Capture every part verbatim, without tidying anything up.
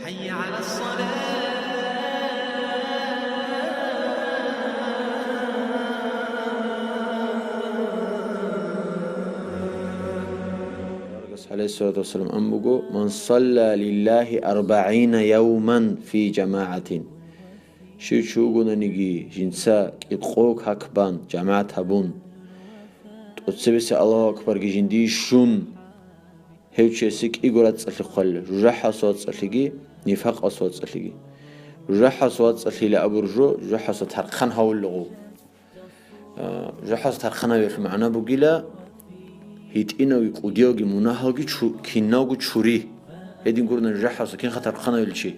حي على الصلاة. Гьалайгьиссалату вассалам ан буго: «Ман салла лиллахи арбагӀина явман фи жамагӀатин». Щив чи вугонаниги, жинца кӀикъо как бан, жамагӀат гьабун, тӀоцебесеб Аллагьу акбарги жиндие щун, гьев чиясе кӀиго рацӀцӀалъи хъвалила, жужахӀалъул вацӀцӀалъиги, нифакъалъул вацӀцӀалъиги. ЖужахӀалъул вацӀцӀалъила абур жо, жужахӀалъул тархъан гьавулелъул. А, жужахӀалъул тархъан гьавиялъул магӀна бугила, гьитӀинавги кӀудиявги мунагьалги чу-, кинавго чури. Гьедин гурони жужахӀалъул кинха тархъан гьавилев чи.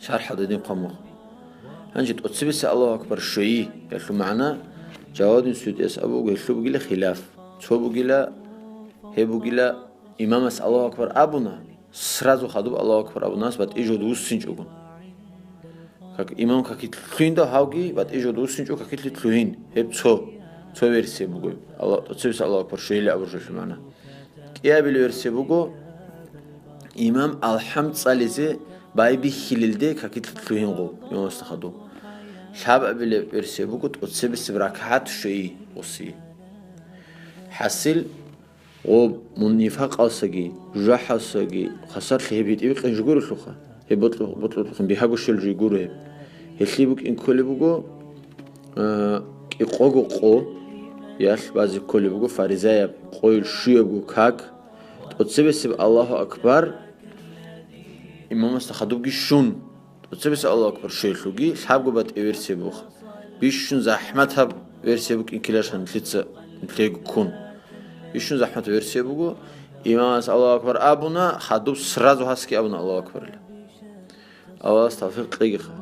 ШархӀалда гьедин хъван буго. Гьанже тӀоцебесеб Аллагьу акбар щвейи, гьелъул магӀна, Жавадин СуютӀияс абуго, гьелъул бугила хилаф. Цо бугила, гьеб бугила, имамас Аллагьу акбар абуна, сразу хадуб Аллагьу акбар абунас батӀи жо вуссинчӀогун. Как имам какилъ лъугьиндал гьавги батӀи жо вуссинчӀо какилъ лъугьин, гьеб цо, цо версия буго, Алла-, тӀоцебесеб Аллагьу акбар щвейила абур жолъул магӀна. КӀиабилеб версия буго, имам алхӀам цӀализе байбихьилелде какилъ лъугьин гъов, имамасда хадуб. Лъабабилеб версия буго, тӀоцебесеб ракагӀат щвейи гъосие. ХӀасил, гъоб мун нифакъалсаги, жужахӀалсаги, хвасарлъи гьеб гьитӀинаб къин жо гурелъулха. Гьеб бокьу-, бокьулъухъин бигьаго щвел жо гуро гьеб. Гьелъие букӀин кколеб буго, а, кӀикъого къо, ялъ базе кколеб буго фаризаяб къойил щуябго как, тӀоцебесеб Аллагьу акбар имамасда хадубги щун, тӀоцебесеб Аллагьу акбар щвеялъулги лъабго батӀи версия буго. Бищун захӀматаб версия букӀин ккеларищ нилъеца, нилъего ккун. Бищун захӀматаб версия буго, имамас Аллагьу акбар абуна, хадуб сразу гьасги абуна Аллагьу акбарила. Аллагьас тавфикъ кьегиха.